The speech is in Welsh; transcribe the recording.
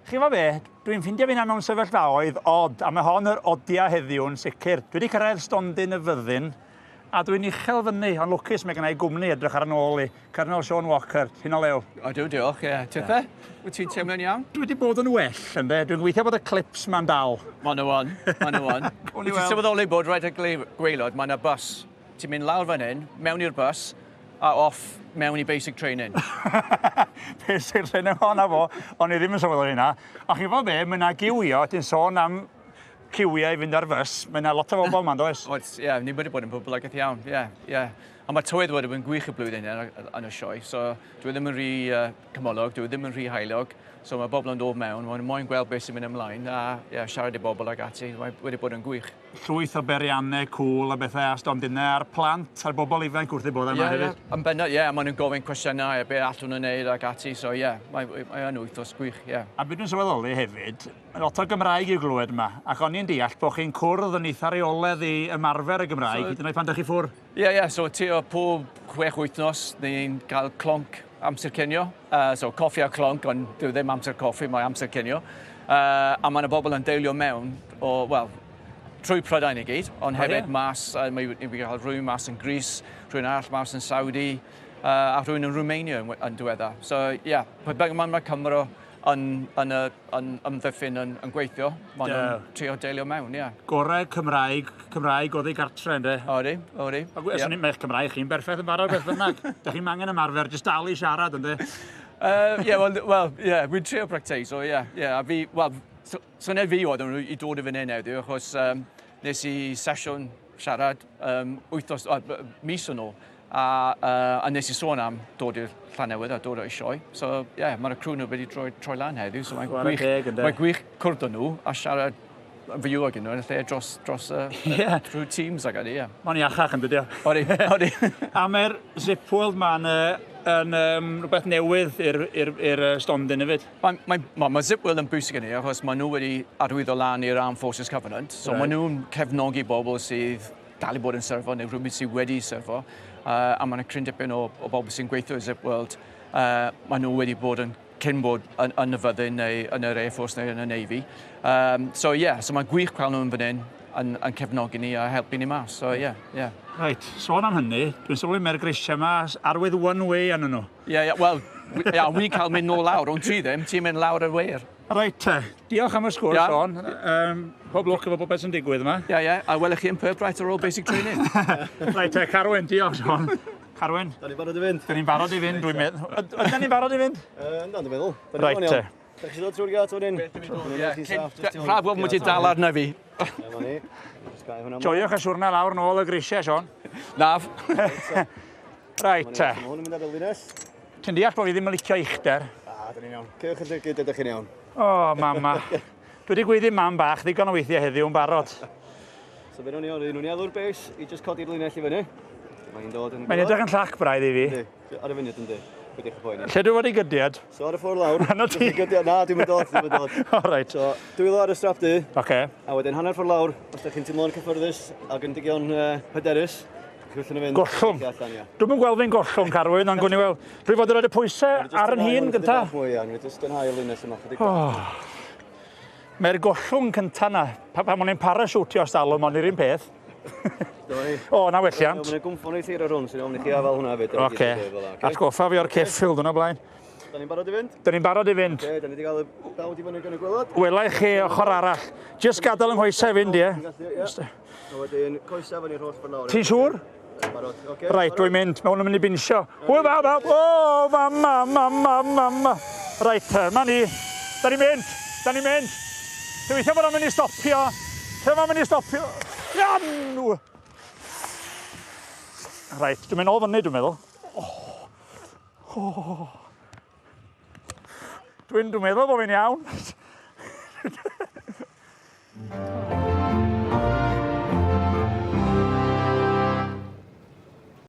Chi'n gwybod be, dwi'n ffindio fi mewn sefyllfaoedd od, a mae hon yr odia heddiw yn sicr. Dwi wedi cyrraedd stondin y fyddin, a dwi'n uchel fyny, ond lwcus mae gennau gwmni edrych ar yn ôl i. Colonel Sean Walker, hyn o lew. Ydw, diolch, ie. Yeah. Tithe? Wyt ti'n teimlo'n iawn? Dwi wedi bod yn well, ynddo. Dwi'n gobeithio bod y clips ma'n dal. Mae nhw yn, mae nhw yn. Wyt ti'n sylweddoli bod rhaid y gwaelod, mae yna bus. Ti'n mynd lawr fan hyn, mewn i'r bus, a off mewn i basic training. Basic training, o na fo, o'n i ddim yn sylweddoli hynna. Ond chi'n gwybod be, mae yna giwio, ti'n sôn am ciwiau i fynd ar fys, mae yna lot o bobl yma, does? Oes, ie, yeah, ni wedi bod yn poblogaidd iawn, ie, yeah, ie. Yeah. A mae tywydd wedi bod yn gwych y blwyddyn hyn yn y sioe, so dwi ddim yn rhy cymylog, dwi ddim yn rhy haelog, so mae bobl yn dod mewn, maen nhw moyn gweld beth sy'n mynd ymlaen, a yeah, siarad i bobl ag ati, mae wedi bod yn gwych. Llwyth o beriannau cŵl a bethau a stondinau a'r plant a'r bobl ifanc wrth eu boddau yma yeah, hefyd. Yeah. Yn bennaf, ie, yeah, maen nhw'n gofyn cwestiynau a be allwn nhw wneud ac ati, so ie, yeah, mae, mae yn wythnos gwych, ie. Yeah. A beth dwi'n sylweddoli hefyd, mae lot o Gymraeg i'w glywed yma, ac o'n i'n deall bod chi'n cwrdd yn eitha reoledd i ymarfer y Gymraeg, so, hyd yn oed pan ydych chi ffwr. Ie, yeah, ie, yeah, so tua pob chwech wythnos, ni'n cael clonc amser cinio. So coffi a clonc, ond dyw ddim amser coffi, mae amser cinio. A mae yna bobl yn deulio mewn o, wel, trwy Prydain i gyd, ond hefyd oh, yeah. mas, mae wedi cael rhywun mas yn Greece, rhywun arall mas yn Saudi, a rhywun yn Romania yn, yn diweddar. So, ie, yeah, mae ma Cymro yn, yn, y, yn ymddiffyn yn, yn gweithio, maen nhw'n yeah. trio deilio mewn, ie. Yeah. Gorau Cymraeg, Cymraeg oddi gartre, ynddo? Odi, odi. Yeah. Swn i'n Cymraeg chi'n berffaith yn barod beth bynnag. Dych chi'n angen ymarfer, jyst dal i siarad, ynddo? Yeah, well, well, yeah, wy'n trio practice, so yeah, yeah, a fi, well, so, syniad fi oedd i dod i fan hyn heddiw, achos nes i sesiwn siarad wythnos, mis yn ôl, a, a nes i sôn am dod i'r Llannewydd a dod o'i sioe. So, ie, yeah, mae'r crew nhw wedi troi, troi lan heddiw, so mae'n gwych, teg, mae gwych cwrdd â nhw a siarad fyw ag nhw yn y lle dros, dros yeah. trwy Teams ac ati, ie. Yeah. Mae'n iachach yn dydio. Odi, odi. A mae'r Zip World ma'n yn rhywbeth newydd i'r stondin hefyd. Mae, mae, mae, mae Zip World yn bwysig i ni achos maen nhw wedi arwyddo lan i'r Armed Forces Covenant. So right. maen nhw'n cefnogi bobl sydd dal i bod yn syrfo neu rhywbeth sydd wedi syrfo. A mae yna cryn dipyn o, o bobl sy'n gweithio i Zip World. Maen nhw wedi bod yn cyn bod yn, yn y fyddin neu yn yr Air Force neu yn y Navy. So ie, yeah, so mae'n gwych cael nhw yn fan hyn yn, yn cefnogi ni a helpu ni mas. So ie, yeah, ie. Yeah. Reit, sôn am hynny, dwi'n sylwi mae'r grisiau yma arwydd one way arnyn nhw. Ie, yeah, ie, yeah, wel, ia, wi'n cael mynd nôl lawr, ond ti ddim, ti'n mynd lawr y weir. Reit te, diolch am y sgwrs, yeah. Sean. Pob lwc efo popeth sy'n digwydd yma. Ie, yeah, ie, yeah. A welech chi yn Pirbright ar ôl basic training. Reit te, Carwyn, diolch, Sean. Carwyn. Da ni'n barod i fynd? Da ni'n barod i fynd, dwi'n meddwl. Ydyn ni'n barod i fynd? Ynddo, dwi'n meddwl. Reit te. Da chi dod trwy'r gat fan hyn? Braf gweld mod i'n dal arna fi. Joiwch y siwrna lawr nôl y grisiau, Sean. Naf. Reit te. Mae hwn yn mynd ar y linell. Ti'n deall bod fi ddim yn licio uchder. Ah, dyn ni'n iawn. Cewch yn llygyd, ydych chi'n iawn. O, oh, mama. Dwi wedi gweiddi mam bach ddigon o weithiau heddiw yn barod. So fe ni o'n ni alw'r base i just codi'r linell i fyny. Mae hi'n dod yn... Mae'n edrych yn llac braidd i fi. Yndi, ar y funud yndi. Peidiwch â poeni. Lle dwi fod i gydiad? So ar y ffordd lawr. Yno ti? Gydiad, na, dwi'n mynd dod, dwi'n mynd dod. O, reit. So, dwylo ar y strap du. Oce. A wedyn hanner ffordd lawr, os ydych chi'n teimlo'n cyffyrddus ac yn digon hyderus, Gollwng. Dwi'm yn gweld fi'n gollwng, Carwyn, ond gwn i weld. Dwi fod yn rhoi y pwysau ar yn hun gynta. Mwy, ia, ni jyst dynhau y linell yma chydig. Oh. Mae'r gollwng cynta na, pa, pan o'n i'n parasiwtio stalwm, o'n i'r un peth. O, na welliant. Mae'n gwmffon reit hir ar hwn, sy'n ofyn i chi afal hwnna hefyd. Oce. Atgoffa fi o'r ceffyl dwrnod blaen. Da ni'n barod i fynd? Da ni'n barod i fynd. Oce, da ni wedi cael y dawd i fyny gan y gwelod. Wela i chi ochr arall. Just gadael yng nghoesau fynd, ie? Ie. A wedyn, coesau fyny'r holl ffordd lawr. Ti'n siŵr? Barod, oce. Reit, dwi'n mynd. Mae hwn yn mynd i binsio. Hwyl fawr, bawb! O, mama, mama, mama. Reit, ma ni. Da ni'n mynd. Da ni'n mynd. Dwi'n weithio bod o'n mynd i stopio. Lle mae'n mynd i stopio? Ian! Reit, dwi'n mynd ôl fyny, dwi'n meddwl. Oh. Oh. Dwi'n dwi meddwl bod fi'n iawn.